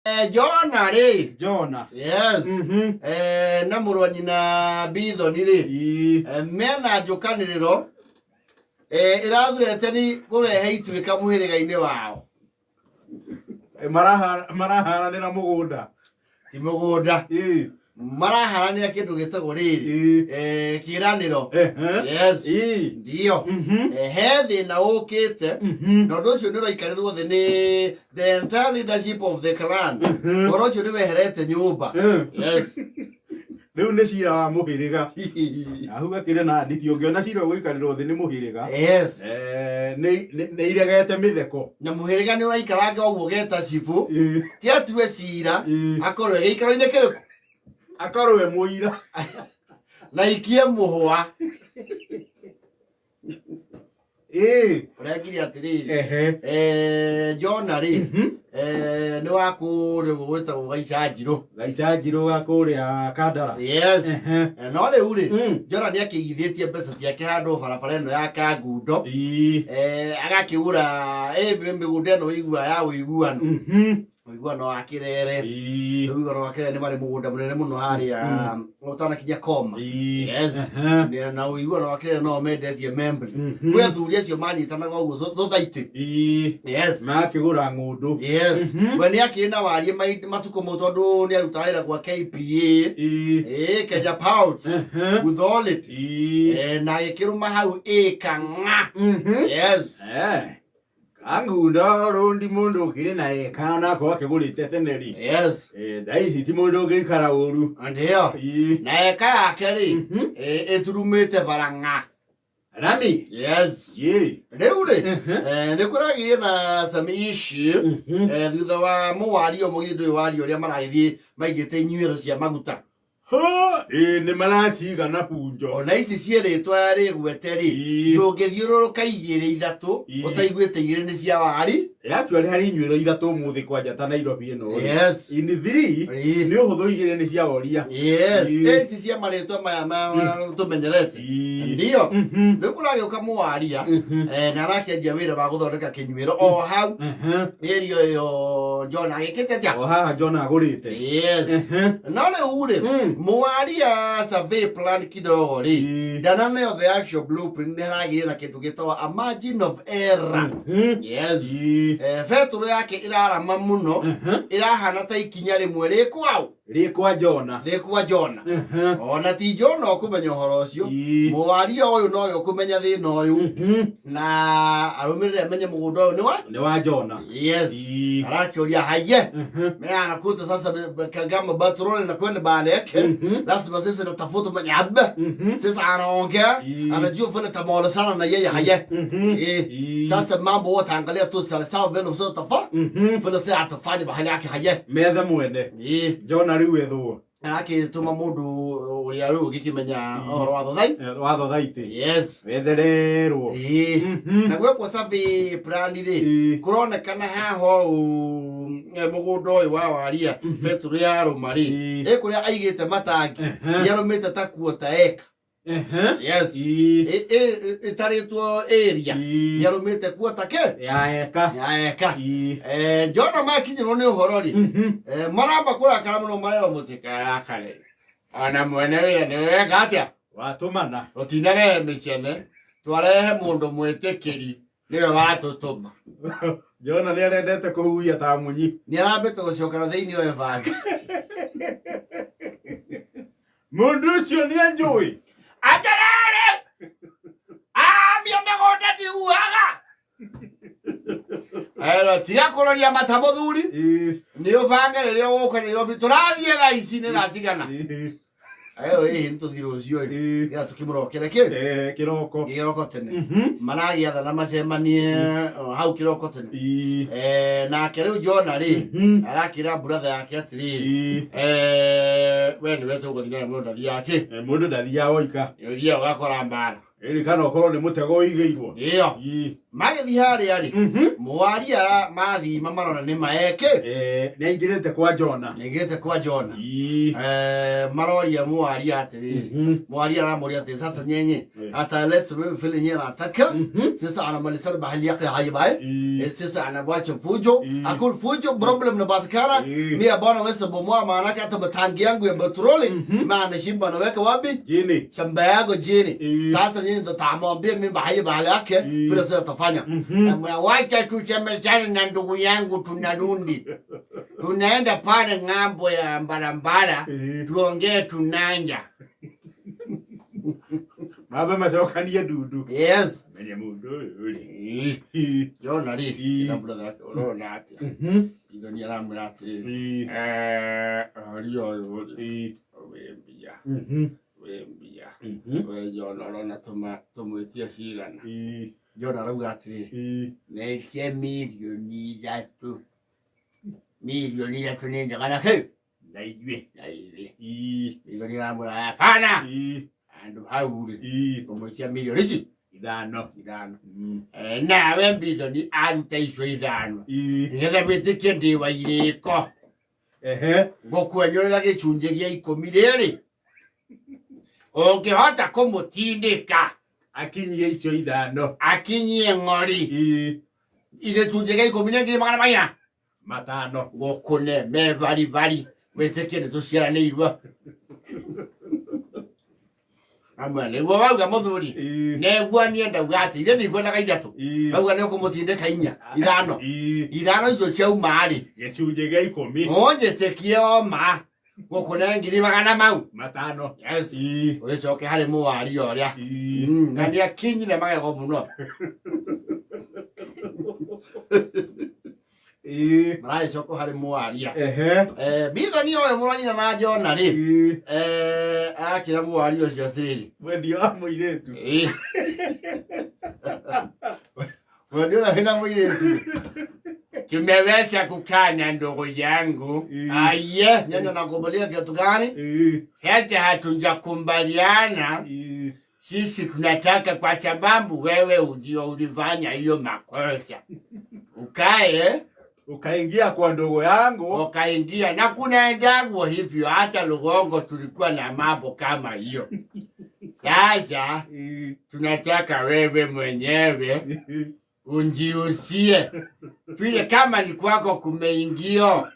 Jona rĩ. Jona. Yes. Na mũrũ wa nyina Bithoni rĩ, mena njũkanĩrĩro ĩrathurete ni kũrehe ituĩka mũhĩrĩga-inĩ wao. Maraharanĩra mũgũnda. Ti mũgũnda. Maraharanĩra kĩndũ gĩtagwo rĩrĩ, kĩranĩro. Yes. Ndio. He thĩna ũkĩte, na ũndũ ũcio nĩ ũraikarĩrwo thĩ nĩ the entire leadership of the clan. Ũhoro ũcio nĩ weherete nyũmba. Yes. Rĩu nĩ cira wa mũhĩrĩga. Ahu gakĩrĩ na nditi ũngĩona cira ũgũikarĩrwo thĩ nĩ mũhĩrĩga. Yes. Nĩ iregete mĩtheko. Na mũhĩrĩga nĩ ũraikaranga ũguo geta cibũ, ti atue cira, akorwo e gĩikaro-inĩ kĩrĩkũ? Akorwo e mũira. Na ikie mũhwa. Ũrengire atĩrĩrĩ, Jona rĩ, nĩ wa kũrĩa ũguo gwĩtagwo Gaicanjirũ. Gaicanjirũ ga kũrĩa Kandara. Yes. No rĩu rĩ, Jona nĩ akĩigithĩtie mbeca ciake handũ barabara ĩno ya Kangundo. Agakĩgũra mĩgũnda ĩno ũiguaga ya ũiguano. Ũiguano wa Kĩrere. Ũiguano wa Kĩrere nĩ marĩ mũgũnda mũnene mũno harĩa ũtanakinya koma. Yes. Na ũiguano wa Kĩrere no mendetie membri. Kwĩ athuri acio manyitanaga ũguo thothaitĩ. Yes. Makĩgũra ng'ũndũ. Yes. We nĩ akĩrĩ na warie matukũ mau tondũ nĩ arutaga wĩra gwa KPA. Kenya Ports Authority. Na agĩkĩrũma hau ĩka ng'a. Yes. Kangundo rũndi mũndũ ũkĩrĩ na eka onako akĩgũrĩte tene rĩ. Yes. Thaa ici ti mũndũ ũngĩikara ũru. Ndio. Na eka yake rĩ, ĩturumĩte bara ng'a. Rami. Yes. Rĩu rĩ, nĩ kũragĩire na some issue, thutha wa mũwario mũgithĩ ndũĩ wario ũrĩa maragĩthiĩ maigĩte inyuĩro cia maguta. Ha, ĩ nĩ maraciga na bunjo. Ona ici ciĩrĩtwo rĩgwete rĩ, ndũngĩthiũrũrũka igĩrĩ ithatũ ũtaiguĩte igĩrĩ nĩ cia wari. Actually harĩ inyuĩro ithatũ ũmũthĩ kwanja ta Nairobi ĩno rĩ. Yes. In three, nĩ ũhũthũ igĩrĩ nĩ cia woria. Yes. Ici cia marĩtwa maya tũmenyerete. Ndio. Rĩu kũragĩũka mũwaria, na arakĩanjia wĩra wa gũthondeka kĩnyuĩro o hau area ĩyo John agĩkĩte atĩa? O haha John agũrĩte. Yes. No rĩu rĩ, mũwaria survey plan kidogo rĩ, ndananeo the actual blueprint, nĩ haragĩire na kĩndũ gĩtagwo a margin of error. Yes. Betũrũ yake ĩrarama mũno, ĩrahana ta ikinya rĩmwe rĩ kwaũ? Rĩ kwa Jona. Rĩ kwa Jona. Ona ti Jona ũkũmenya ũhoro ũcio. Mũwaria ũyũ nowe ũkũmenya thĩna ũyũ. Na arũmĩrĩre amenye mũgũnda ũyũ nĩ wa? Nĩ wa Jona. Yes. Arakĩũria haye. Mimi anakuta sasa kama batroli na kwenda baada yake. Lazima sisi natafuta mwenye abe. Sasa anaongea, anajua vile tamola sana na yeye haye. Sasa mambo wote angalia tu sawa sawa vile usio tafa. Vile sasa atafanya bahali yake haye. Methe mwene. Jona rĩu ethwo. Akĩtũma mũndũ ũrĩa rĩu ũngĩkĩmenya ũhoro wa thothai. Wa thothaitĩ. Yes. Wethererwo. Na gwekwo survey plan rĩ, kũronekana haha ũũ, mũgũnda ũyũ wa waria betũrũ ya rũma rĩ, ĩ kũrĩa aigĩte matangi, nĩ arũmĩte ta quarter acre. Yes. Ĩtarĩtwo area. Nĩ arũmĩte quarter kĩ? Ya eka. Ya eka. Jona makinyĩrwo nĩ ũhoro rĩ, maramba kũrakara mũno marerwo mũtikarakare. Ona mwene wĩra nĩwe weka atĩa? Watũmana. Tũtinarehe mĩcene, twarehe mũndũ mwĩtĩkĩri nĩwe watũtũma. Jona nĩ arendete kũhuhia ta munyi. Nĩ arambĩte gũcoka na thĩinĩ oe bangi. Mũndũ ũcio nĩ anjũĩ. Atĩrĩrĩ, amia mĩgũnda ndiuaga. Ero, tiga kũroria mata mũthuri. Nĩ ũbange rĩrĩa ũgũka Nairobi. Tũrathiĩ thaa ici nĩ thaa cigana? Ero, ĩhĩ nĩ tũthiĩ rũciũ ĩ. Nĩgetha tũkĩmũrokere kĩ? Kĩroko. Kĩroko tene. Maragĩathana macemanie o hau kĩroko tene. Nake rĩu Jona rĩ, arakĩra brother yake atĩrĩrĩ, we nĩwe tũgũthiĩ nawe mũndũ ndathiaga kĩ? Mũndũ ndathiaga oika. Ũthiaga ũgakora mbara. Ririkana ũkorwo nĩ mũtego ũigĩirwo. Ĩyo. Ii. Magĩthiĩ harĩa rĩ, mwaria mathima marona nĩ maeke. Eh, nĩ aingĩrĩte kwa Jona. Nĩngĩte kwa Jona. Ii. Eh, maroria mwaria atĩrĩrĩ. Mwaria aramũria atĩrĩ, sasa nyenye hata let's mimi vile nyenye nataka. Sasa anamalizana bahali yake haibai. Ii. Sasa anawacha fujo. Hakuna fujo, problem inapatikana. Mimi bwana wewe bomoa, maana yake hata matangi yangu ya petroli maana shimba anaweka wapi? Jini. Shamba yako chini. Sasa nyinyi ndo tamwambia mimi bahali bahali yake vile sasa tafanya. Wacha tusemezane na ndugu yangu, tunarudi tunaenda pale ng'ambo ya barabara tuongee, tunanja. Mambe macokanie ndundu. Yes. Menye mũndũ ũyũ rĩ. Ii. Jona rĩ, ĩra brother yake ũrona atĩa? Itho nĩ aramwĩra atĩrĩrĩ, ũria ũyũ rĩ, wĩ mbia, wĩ mbia. We Jona ũrona tũmwĩtie cigana? Jona arauga atĩrĩrĩ, netie 3 mirioni. 3 mirioni nĩ njega na kĩ? Na ithuĩ. Na ithuĩ. Ii. Itho nĩ aramwĩra hapana. Ii. Handũ hau rĩ, Ii. tũmwĩtia mirioni ici 5. 5. Nawe Mbithoni aruta icio 5. Ii. Nĩgetha wĩtĩkie ndĩ wa irĩko. Ehe. Ngũkwenyũrĩra 10% rĩrĩ. Ũngĩhota kũmũtindĩka Akinyie icio 5. Akinyie ng'ori. Ii. 10% nĩ ngiri magana maigana? 5. Ngũkũne me baribari wĩtĩkie nĩ tũciaranĩirwo. Amwe nĩguo wauga mũthuri. Ii. Nĩguo niĩ ndauga atĩ ithe ndikwendaga 3. Ii. Wauga nĩ ũkũmũtindĩka 4, 5. Ii. 5 icio ciauma rĩ. 10%. Ũnjĩtĩkie o ma ngũkũne ngiri magana mau. 5. Yes. Ii. Ũgĩcoke harĩ mũwaria ũrĩa. Ii. Na nĩ akinyire magego mũno. Ii. Maragĩcoka harĩ mũwaria. Ehe. Mbithoni ũyũ mũronyina na Jona rĩ. Ii. Akĩra mũwaria ũcio atĩrĩrĩ. Mwendia wa mũirĩtu. Mwendia ũrĩa wĩna mũirĩtu. Tumeweza kukaa na ndugu yangu. Aye, nyanya nakubalia kitu gani? Ii. Hata hatujakubaliana. Ii. Sisi tunataka kwa sababu wewe ndio ulifanya hiyo makosa. Ukae Ukaingia kwa ndugu yangu. Ukaingia na kunaendagwo hivyo, hata Lugongo tulikuwa na mambo kama hiyo. Sasa Ii. tunataka wewe mwenyewe unjiusie vile kama ni kwako kumeingio,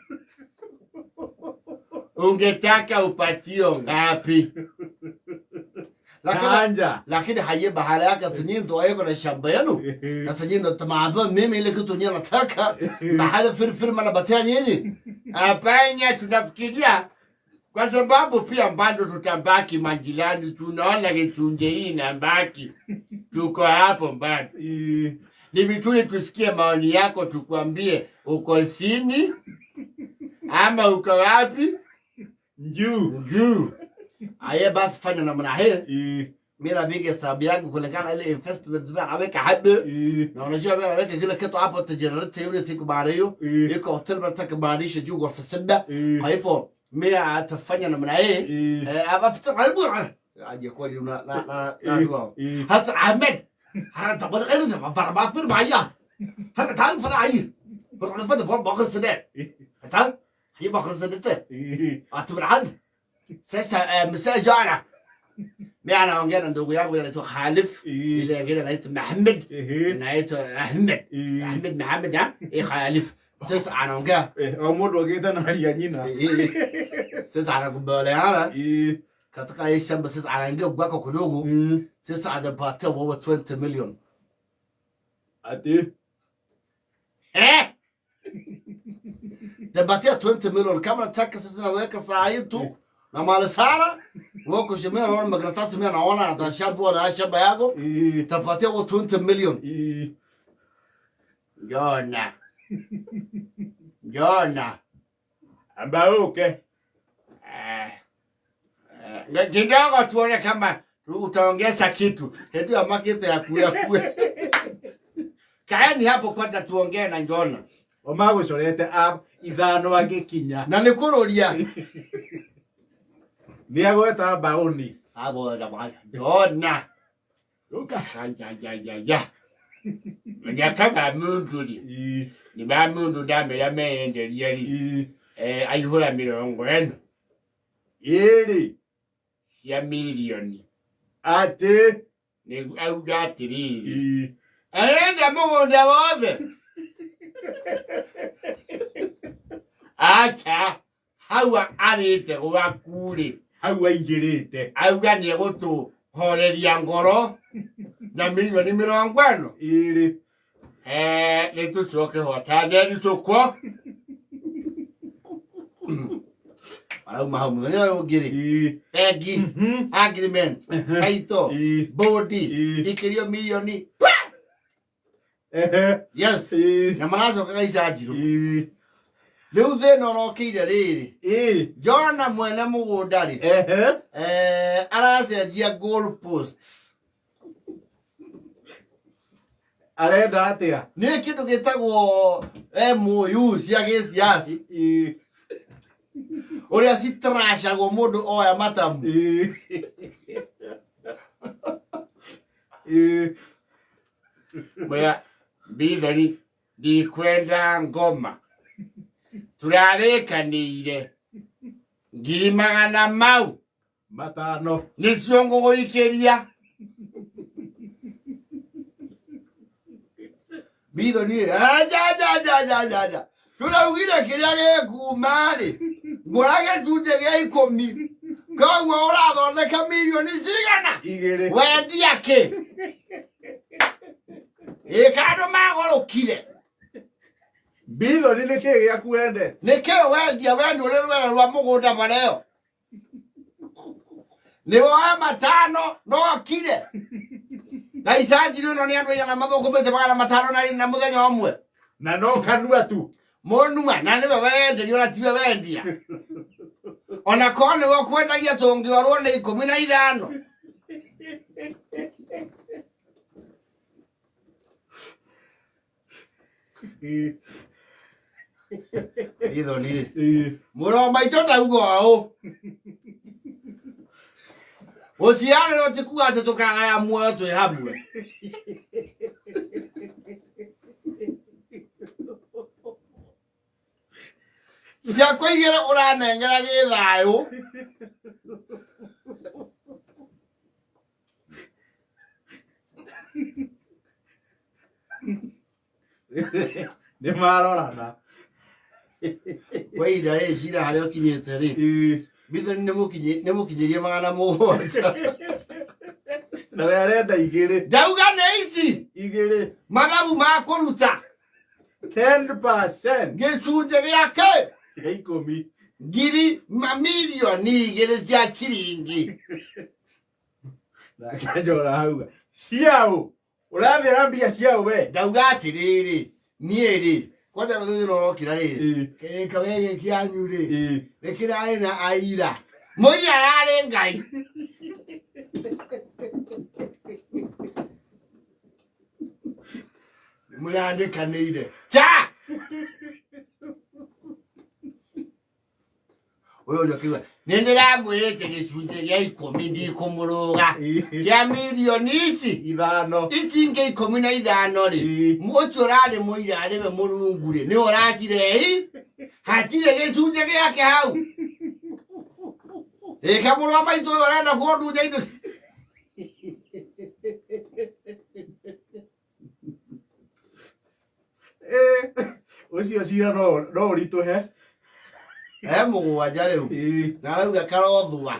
ungetaka upatio ngapi? Lakini Kanja. lakini haye bahala yake sinyi ndo ayeko na shamba yenu na sinyi ndo tumaadua mimi ile kitu nyinyi nataka mahali firfir manabatia nyinyi. Hapana, tunafikiria kwa sababu pia bado tutambaki majirani, tunaona kichunje hii inabaki, tuko hapo bado. Ii. Ni vizuri tusikie maoni yako, tukwambie uko chini ama uko wapi Njuu. juu. Aye basi fanya namna hii, Ii. mimi napiga hesabu yangu kulingana na ile investment mimi naweka hapo. Ii. Na unajua mimi naweka kila kitu hapo generate unit iko baada hiyo. Ii. Iko hotel nataka kubadilisha juu ghorofa 7. Ii. Kwa hivyo mimi atafanya namna hii. Ii. Afatar على aje kweli una na na na Ii. Ii. هذا احمد هذا تبغى غير فرع ما معايا هذا تعرف فرع عيل بس على فد باخر سنه تعال هي باخر سنه Ii. اعتبر عاد sasa mzee Jana mimi anaongea na ndugu yangu anaitwa Khalif, Ii. ile ingine anaitwa Mohamed, Ehe. anaitwa Ahmed. Ii. Ahmed Mohamed ha eh Khalif sasa anaongea. Eh, o mũndũ agĩte na aria nyina. Sasa anakubaliana Ii. katika hii shamba, sasa anaingia kwako kidogo, sasa anapatia wewe 20 million. Atĩ. Eh? Napatia 20 million kama nataka sasa naweka saa hii tu na mali sana wako shemea naona makaratasi mimi naona atashambua na shamba yako. Ii. Tapatia wewe 20 million. Ii. Jona. Jona. Amba ũke. Kidogo tuone kama utaongeza kitu. Hebu ya market ya kuya kuya. Kaeni hapo kwanza tuongee na Jona. O magũcorete 5 agĩkinya. Na nikururia. Nĩ agweta mbaũni. Hapo na Jona. Ukahajajajaja manyaka ba mundu ri ni ba mundu ndamera meyenderia ri aihura 40 iri cia milioni ati ni auga atiriri arenda mugunda wothe acha hau arite gwaku ri hau aingirite auga ni egutuhoreria ngoro na milioni 40 iri ni tucoke hotane ricukwo Arauma hau muthenya ũyũ ũngĩ rĩ bengi agreement title bodi ikirio milioni yes na maracokaga icanjirũ rĩu thĩna ũrokĩire rĩrĩ Jona mwene mũgũnda rĩ aracenjia goal posts arenda atia nĩ kĩndũ gĩtagwo MOU cia gĩciaca ũrĩa citracagwo mũndũ oya matamu Mwea mbithori ndikwenda ngoma turarĩkanĩire ngiri magana mau 500 nĩcio ngũgũikĩria Mbithori aja aja aja aja aja tũraugire kĩrĩa gĩkuma rĩ ngũra gĩcunjĩ gĩa 10 koguo ũrathondeka milioni cigana 2 wendia kĩ ĩka andũ magũrũkire Mbithori nĩ kĩ gĩaku wende nĩ kĩ wendia we nĩ ũrĩ rwere rwa mũgũnda bareo nĩ woya 5 no kire na icanjirũ ĩno nĩ andũ aigana mathũkũmĩte 500 na mũthenya ũmwe na no kanua tu mũnua na nĩwe wenderio na tiwe wendia ona korwo nĩwe ũkwendagia tũngĩorwo nĩ 15 Githoni rĩ mũrũ wa maitũ ndauga ũũ gũciarĩrwo ti kuga atĩ tũkagaya muoyo twĩ hamwe ciakwa igĩrĩ ũranengera gĩthayũ nĩ marorana kwa ihinda rĩrĩ cira harĩa ũkinyĩte rĩ Mbithori nĩ mũkinyĩrie 700 na we arenda 2 ndauga nĩ ici 2 mathabu ma kũruta 10% gĩcunjĩ gĩake gĩa 10 ngiri mamirioni 2 cia ciringi nake Njora auga ciaũ ũrathĩra mbia ciaũ we ndauga atĩrĩrĩ niĩ rĩ kwanja mũthenya ũrĩa ũrokĩra rĩrĩ kĩrĩko gĩkĩ kĩanyu rĩ nĩ kĩrarĩ na aira mũira ararĩ Ngai mũrandĩkanĩire cha ũyũ ũrĩa ũkĩigua nĩ ndĩramwĩrĩte gĩcunjĩ gĩa 10 ndikũmũrũga kĩa milioni ici 5 ici ingĩ 15 rĩ ũcio ũrarĩ mũira arĩ we mũrungu rĩ nĩwe ũracirei hatirĩ gĩcunjĩ gĩake hau ĩka mũrũ wa maitũ ũyũ ũrenda kũndunya indo ũcio cira no ũritũhe 7 rĩu na arauga karothua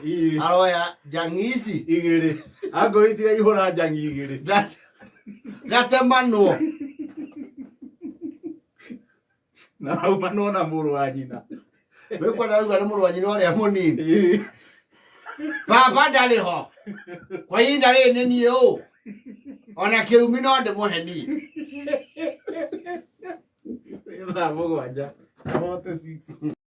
aroya njang'i ici 2 angorwo itiraihũra njang'i 2 gatemanwo na aumanwo na mũrũ wa nyina wĩkwenda rauga nĩ mũrũ wa nyina ũrĩa mũnini baba ndarĩ ho kwa ihinda rĩrĩ nĩ niĩ ũ ona kĩrumi no ndĩmũhe niĩ thaa 7 46.